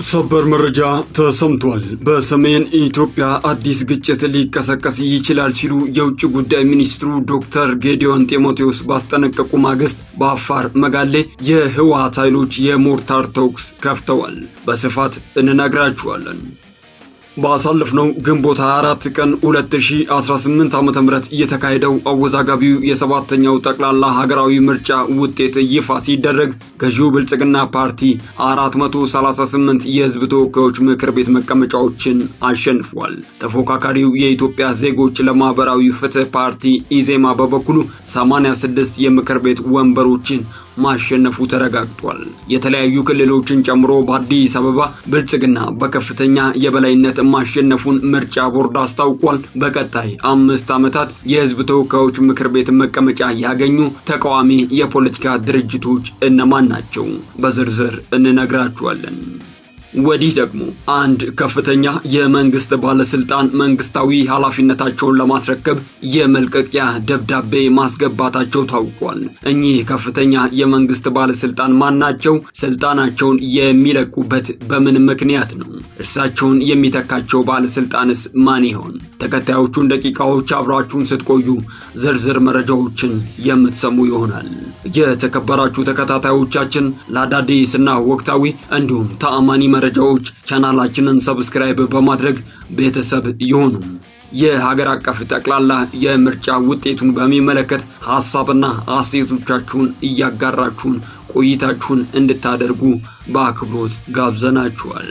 ሰበር መረጃ ተሰምቷል። በሰሜን ኢትዮጵያ አዲስ ግጭት ሊቀሰቀስ ይችላል ሲሉ የውጭ ጉዳይ ሚኒስትሩ ዶክተር ጌዲዮን ጢሞቴዎስ ባስጠነቀቁ ማግስት በአፋር መጋሌ የህወሓት ኃይሎች የሞርታር ተኩስ ከፍተዋል። በስፋት እንነግራችኋለን። ባሳለፍነው ግንቦት 24 ቀን 2018 ዓ.ም የተካሄደው አወዛጋቢው የሰባተኛው ጠቅላላ ሀገራዊ ምርጫ ውጤት ይፋ ሲደረግ ገዢው ብልጽግና ፓርቲ 438 የህዝብ ተወካዮች ምክር ቤት መቀመጫዎችን አሸንፏል። ተፎካካሪው የኢትዮጵያ ዜጎች ለማህበራዊ ፍትህ ፓርቲ ኢዜማ በበኩሉ 86 የምክር ቤት ወንበሮችን ማሸነፉ ተረጋግጧል። የተለያዩ ክልሎችን ጨምሮ በአዲስ አበባ ብልጽግና በከፍተኛ የበላይነት ማሸነፉን ምርጫ ቦርድ አስታውቋል። በቀጣይ 5 ዓመታት የህዝብ ተወካዮች ምክር ቤት መቀመጫ ያገኙ ተቃዋሚ የፖለቲካ ድርጅቶች እነማን ናቸው? በዝርዝር እንነግራችኋለን። ወዲህ ደግሞ አንድ ከፍተኛ የመንግስት ባለስልጣን መንግስታዊ ኃላፊነታቸውን ለማስረከብ የመልቀቂያ ደብዳቤ ማስገባታቸው ታውቋል። እኚህ ከፍተኛ የመንግስት ባለስልጣን ማን ናቸው? ስልጣናቸውን የሚለቁበት በምን ምክንያት ነው? እርሳቸውን የሚተካቸው ባለስልጣንስ ማን ይሆን? ተከታዮቹን ደቂቃዎች አብራችሁን ስትቆዩ ዝርዝር መረጃዎችን የምትሰሙ ይሆናል። የተከበራችሁ ተከታታዮቻችን፣ ለአዳዲስ እና ወቅታዊ እንዲሁም ተአማኒ መረጃዎች ቻናላችንን subscribe በማድረግ ቤተሰብ ይሁኑ። የሀገር አቀፍ ጠቅላላ የምርጫ ውጤቱን በሚመለከት ሀሳብና አስተያየቶቻችሁን እያጋራችሁን ቆይታችሁን እንድታደርጉ በአክብሮት ጋብዘናችኋል።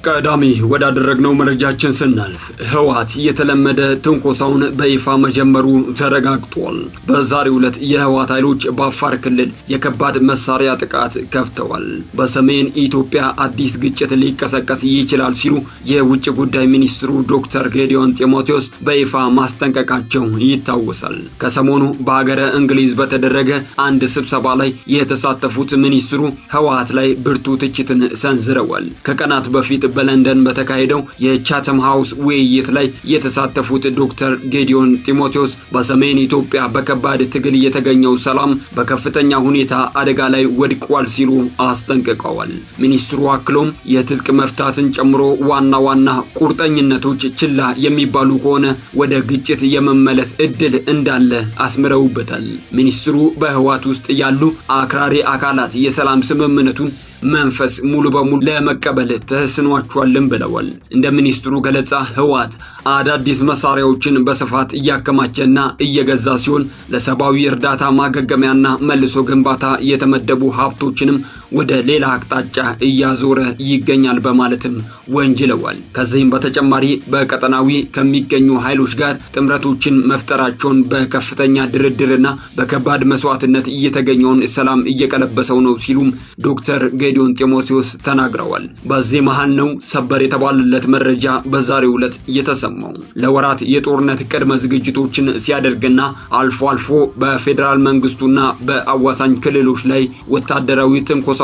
ቀዳሚ ወዳደረግነው መረጃችን ስናልፍ ህወሓት የተለመደ ትንኮሳውን በይፋ መጀመሩ ተረጋግጧል። በዛሬው ዕለት የህወሓት ኃይሎች በአፋር ክልል የከባድ መሳሪያ ጥቃት ከፍተዋል። በሰሜን ኢትዮጵያ አዲስ ግጭት ሊቀሰቀስ ይችላል ሲሉ የውጭ ጉዳይ ሚኒስትሩ ዶክተር ጌዲዮን ጢሞቴዎስ በይፋ ማስጠንቀቃቸው ይታወሳል። ከሰሞኑ በሀገረ እንግሊዝ በተደረገ አንድ ስብሰባ ላይ የተሳተፉት ሚኒስትሩ ህወሓት ላይ ብርቱ ትችትን ሰንዝረዋል። ከቀናት በፊት በለንደን በተካሄደው የቻተም ሃውስ ውይይት ላይ የተሳተፉት ዶክተር ጌዲዮን ጢሞቴዎስ በሰሜን ኢትዮጵያ በከባድ ትግል የተገኘው ሰላም በከፍተኛ ሁኔታ አደጋ ላይ ወድቋል ሲሉ አስጠንቅቀዋል። ሚኒስትሩ አክሎም የትጥቅ መፍታትን ጨምሮ ዋና ዋና ቁርጠኝነቶች ችላ የሚባሉ ከሆነ ወደ ግጭት የመመለስ እድል እንዳለ አስምረውበታል። ሚኒስትሩ በህወሓት ውስጥ ያሉ አክራሪ አካላት የሰላም ስምምነቱን መንፈስ ሙሉ በሙሉ ለመቀበል ተስኗቸዋልም ብለዋል። እንደ ሚኒስትሩ ገለጻ ህወሓት አዳዲስ መሳሪያዎችን በስፋት እያከማቸና እየገዛ ሲሆን ለሰብአዊ እርዳታ ማገገሚያና መልሶ ግንባታ የተመደቡ ሀብቶችንም ወደ ሌላ አቅጣጫ እያዞረ ይገኛል በማለትም ወንጅለዋል። ከዚህም በተጨማሪ በቀጠናዊ ከሚገኙ ኃይሎች ጋር ጥምረቶችን መፍጠራቸውን በከፍተኛ ድርድርና በከባድ መስዋዕትነት እየተገኘውን ሰላም እየቀለበሰው ነው ሲሉም ዶክተር ጌዲዮን ጢሞቴዎስ ተናግረዋል። በዚህ መሃል ነው ሰበር የተባለለት መረጃ በዛሬው ዕለት የተሰማው። ለወራት የጦርነት ቅድመ ዝግጅቶችን ሲያደርግና አልፎ አልፎ በፌዴራል መንግስቱና በአዋሳኝ ክልሎች ላይ ወታደራዊ ትንኮሳዎችን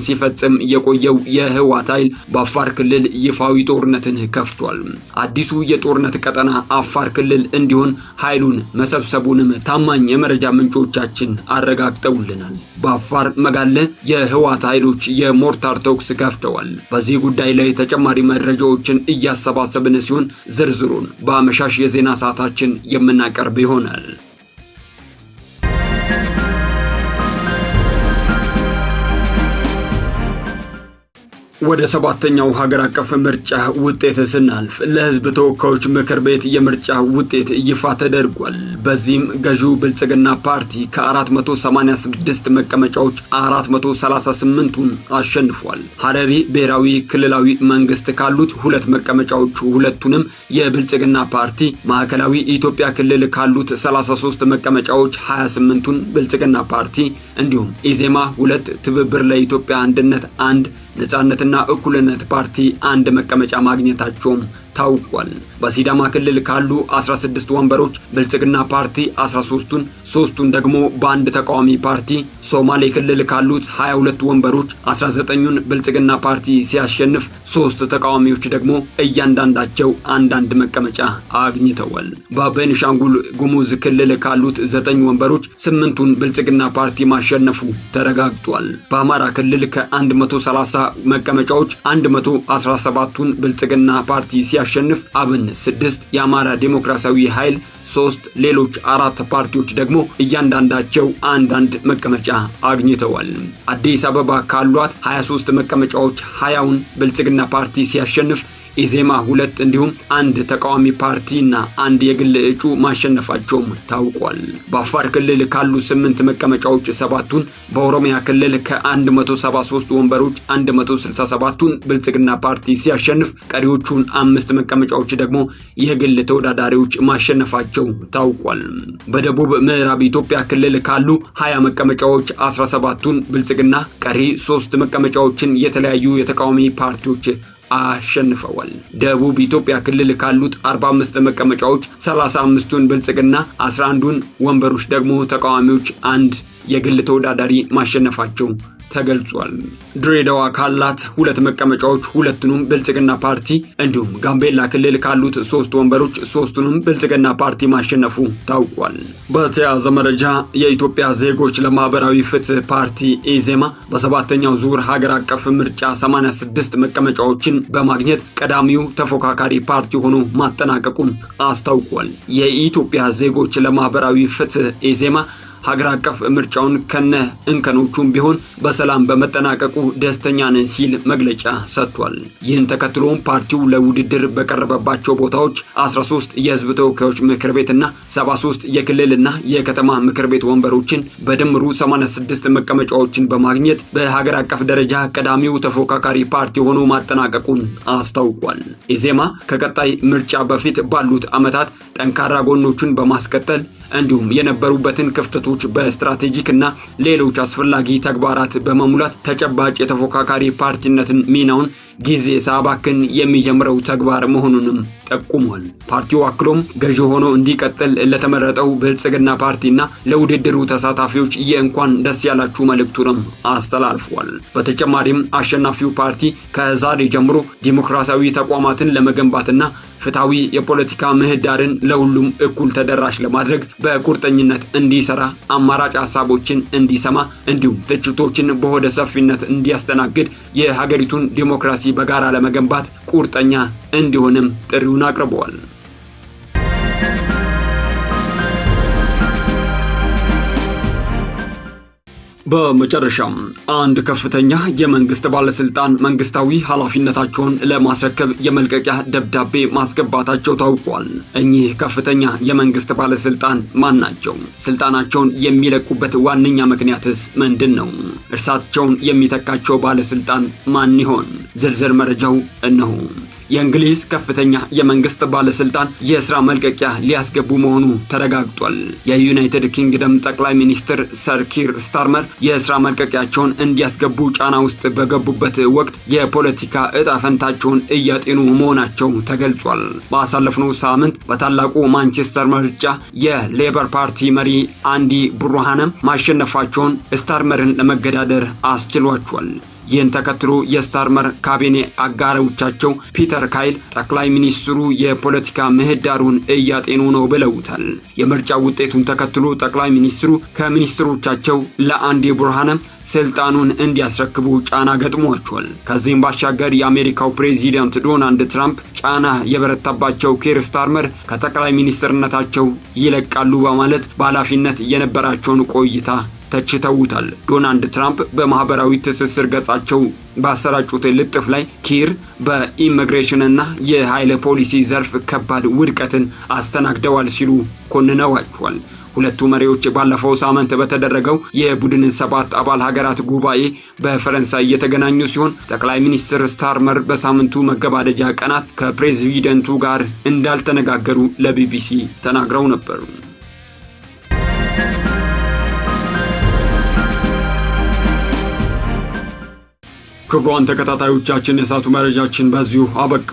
ሲፈጽም የቆየው የህወሓት ኃይል በአፋር ክልል ይፋዊ ጦርነትን ከፍቷል። አዲሱ የጦርነት ቀጠና አፋር ክልል እንዲሆን ኃይሉን መሰብሰቡንም ታማኝ የመረጃ ምንጮቻችን አረጋግጠውልናል። በአፋር መጋለ የህወሓት ኃይሎች የሞርታር ተኩስ ከፍተዋል። በዚህ ጉዳይ ላይ ተጨማሪ መረጃዎችን እያሰባሰብን ሲሆን ዝርዝሩን በአመሻሽ የዜና ሰዓታችን የምናቀርብ ይሆናል። ወደ ሰባተኛው ሀገር አቀፍ ምርጫ ውጤት ስናልፍ ለህዝብ ተወካዮች ምክር ቤት የምርጫ ውጤት ይፋ ተደርጓል። በዚህም ገዢው ብልጽግና ፓርቲ ከ486 መቀመጫዎች 438ቱን አሸንፏል። ሀረሪ ብሔራዊ ክልላዊ መንግስት ካሉት ሁለት መቀመጫዎች ሁለቱንም የብልጽግና ፓርቲ፣ ማዕከላዊ ኢትዮጵያ ክልል ካሉት 33 መቀመጫዎች 28ቱን ብልጽግና ፓርቲ እንዲሁም ኢዜማ ሁለት፣ ትብብር ለኢትዮጵያ አንድነት አንድ፣ ነጻነትና እኩልነት ፓርቲ አንድ መቀመጫ ማግኘታቸውም ታውቋል። በሲዳማ ክልል ካሉ 16 ወንበሮች ብልጽግና ፓርቲ 13ቱን፣ ሶስቱን ደግሞ በአንድ ተቃዋሚ ፓርቲ፣ ሶማሌ ክልል ካሉት 22 ወንበሮች 19ኙን ብልጽግና ፓርቲ ሲያሸንፍ፣ ሶስት ተቃዋሚዎች ደግሞ እያንዳንዳቸው አንዳንድ መቀመጫ አግኝተዋል። በቤኒሻንጉል ጉሙዝ ክልል ካሉት 9 ወንበሮች 8ቱን ብልጽግና ፓርቲ ማሸነፉ ተረጋግጧል። በአማራ ክልል ከ130 መቀመጫዎች 117ቱን ብልጽግና ፓርቲ ሲያሸንፍ፣ አብን 6፣ የአማራ ዴሞክራሲያዊ ኃይል 3፣ ሌሎች 4 ፓርቲዎች ደግሞ እያንዳንዳቸው አንዳንድ መቀመጫ አግኝተዋል። አዲስ አበባ ካሏት 23 መቀመጫዎች 20ውን ብልጽግና ፓርቲ ሲያሸንፍ፣ ኢዜማ 2 እንዲሁም አንድ ተቃዋሚ ፓርቲ እና አንድ የግል እጩ ማሸነፋቸውም ታውቋል። በአፋር ክልል ካሉ 8 መቀመጫዎች 7ቱን፣ በኦሮሚያ ክልል ከ173 ወንበሮች 167ቱን ብልጽግና ፓርቲ ሲያሸንፍ፣ ቀሪዎቹን 5 መቀመጫዎች ደግሞ የግል ተወዳዳሪዎች ማሸነፋቸው ታውቋል። በደቡብ ምዕራብ ኢትዮጵያ ክልል ካሉ 20 መቀመጫዎች 17ቱን ብልጽግና፣ ቀሪ 3 መቀመጫዎችን የተለያዩ የተቃዋሚ ፓርቲዎች አሸንፈዋል። ደቡብ ኢትዮጵያ ክልል ካሉት 45 መቀመጫዎች 35ቱን ብልጽግና፣ 11ዱን ወንበሮች ደግሞ ተቃዋሚዎች፣ አንድ የግል ተወዳዳሪ ማሸነፋቸው ተገልጿል። ድሬዳዋ ካላት 2 መቀመጫዎች 2ቱንም ብልጽግና ፓርቲ እንዲሁም ጋምቤላ ክልል ካሉት 3 ወንበሮች 3ቱንም ብልጽግና ፓርቲ ማሸነፉ ታውቋል። በተያያዘ መረጃ የኢትዮጵያ ዜጎች ለማህበራዊ ፍትህ ፓርቲ ኢዜማ በ7ኛው ዙር ሀገር አቀፍ ምርጫ 86 መቀመጫዎችን በማግኘት ቀዳሚው ተፎካካሪ ፓርቲ ሆኖ ማጠናቀቁን አስታውቋል። የኢትዮጵያ ዜጎች ለማህበራዊ ፍትህ ኢዜማ ሀገር አቀፍ ምርጫውን ከነ እንከኖቹም ቢሆን በሰላም በመጠናቀቁ ደስተኛ ነን ሲል መግለጫ ሰጥቷል። ይህን ተከትሎም ፓርቲው ለውድድር በቀረበባቸው ቦታዎች 13 የህዝብ ተወካዮች ምክር ቤትና 73 የክልልና የከተማ ምክር ቤት ወንበሮችን በድምሩ 86 መቀመጫዎችን በማግኘት በሀገር አቀፍ ደረጃ ቀዳሚው ተፎካካሪ ፓርቲ ሆኖ ማጠናቀቁን አስታውቋል። ኢዜማ ከቀጣይ ምርጫ በፊት ባሉት ዓመታት ጠንካራ ጎኖቹን በማስቀጠል እንዲሁም የነበሩበትን ክፍተቶች በስትራቴጂክ እና ሌሎች አስፈላጊ ተግባራት በመሙላት ተጨባጭ የተፎካካሪ ፓርቲነትን ሚናውን ጊዜ ሳባክን የሚጀምረው ተግባር መሆኑንም ጠቁሟል። ፓርቲው አክሎም ገዢ ሆኖ እንዲቀጥል ለተመረጠው ብልጽግና ፓርቲና ለውድድሩ ተሳታፊዎች የእንኳን ደስ ያላችሁ መልእክቱንም አስተላልፏል። በተጨማሪም አሸናፊው ፓርቲ ከዛሬ ጀምሮ ዲሞክራሲያዊ ተቋማትን ለመገንባትና ፍትሃዊ የፖለቲካ ምህዳርን ለሁሉም እኩል ተደራሽ ለማድረግ በቁርጠኝነት እንዲሰራ፣ አማራጭ ሀሳቦችን እንዲሰማ እንዲሁም ትችቶችን በሆደ ሰፊነት እንዲያስተናግድ የሀገሪቱን ዲሞክራሲ በጋራ ለመገንባት ቁርጠኛ እንዲሆንም ጥሪውን አቅርበዋል። በመጨረሻም አንድ ከፍተኛ የመንግስት ባለስልጣን መንግስታዊ ኃላፊነታቸውን ለማስረከብ የመልቀቂያ ደብዳቤ ማስገባታቸው ታውቋል። እኚህ ከፍተኛ የመንግስት ባለስልጣን ማን ናቸው? ስልጣናቸውን የሚለቁበት ዋነኛ ምክንያትስ ምንድን ነው? እርሳቸውን የሚተካቸው ባለስልጣን ማን ይሆን? ዝርዝር መረጃው እነሆ። የእንግሊዝ ከፍተኛ የመንግስት ባለስልጣን የስራ መልቀቂያ ሊያስገቡ መሆኑ ተረጋግጧል። የዩናይትድ ኪንግደም ጠቅላይ ሚኒስትር ሰር ኪር ስታርመር የስራ መልቀቂያቸውን እንዲያስገቡ ጫና ውስጥ በገቡበት ወቅት የፖለቲካ እጣ ፈንታቸውን እያጤኑ መሆናቸው ተገልጿል። ባሳለፍነው ሳምንት በታላቁ ማንቸስተር ምርጫ የሌበር ፓርቲ መሪ አንዲ ቡርሃንም ማሸነፋቸውን ስታርመርን ለመገዳደር አስችሏቸዋል። ይህን ተከትሎ የስታርመር ካቢኔ አጋሮቻቸው ፒተር ካይል ጠቅላይ ሚኒስትሩ የፖለቲካ ምህዳሩን እያጤኑ ነው ብለውታል። የምርጫ ውጤቱን ተከትሎ ጠቅላይ ሚኒስትሩ ከሚኒስትሮቻቸው ለአንዲ ቡርሃንም ስልጣኑን እንዲያስረክቡ ጫና ገጥሟቸዋል። ከዚህም ባሻገር የአሜሪካው ፕሬዚዳንት ዶናልድ ትራምፕ ጫና የበረታባቸው ኬር ስታርመር ከጠቅላይ ሚኒስትርነታቸው ይለቃሉ በማለት በኃላፊነት የነበራቸውን ቆይታ ተችተውታል። ዶናልድ ትራምፕ በማህበራዊ ትስስር ገጻቸው ባሰራጩት ልጥፍ ላይ ኪር በኢሚግሬሽን እና የኃይል ፖሊሲ ዘርፍ ከባድ ውድቀትን አስተናግደዋል ሲሉ ኮንነዋቸዋል። ሁለቱ መሪዎች ባለፈው ሳምንት በተደረገው የቡድን 7 አባል ሀገራት ጉባኤ በፈረንሳይ የተገናኙ ሲሆን ጠቅላይ ሚኒስትር ስታርመር በሳምንቱ መገባደጃ ቀናት ከፕሬዚደንቱ ጋር እንዳልተነጋገሩ ለቢቢሲ ተናግረው ነበር። ክቡራን ተከታታዮቻችን፣ የሰዓቱ መረጃችን በዚሁ አበቃ።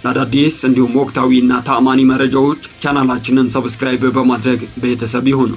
ለአዳዲስ እንዲሁም ወቅታዊና ታማኒ መረጃዎች ቻናላችንን subscribe በማድረግ ቤተሰብ ይሁኑ።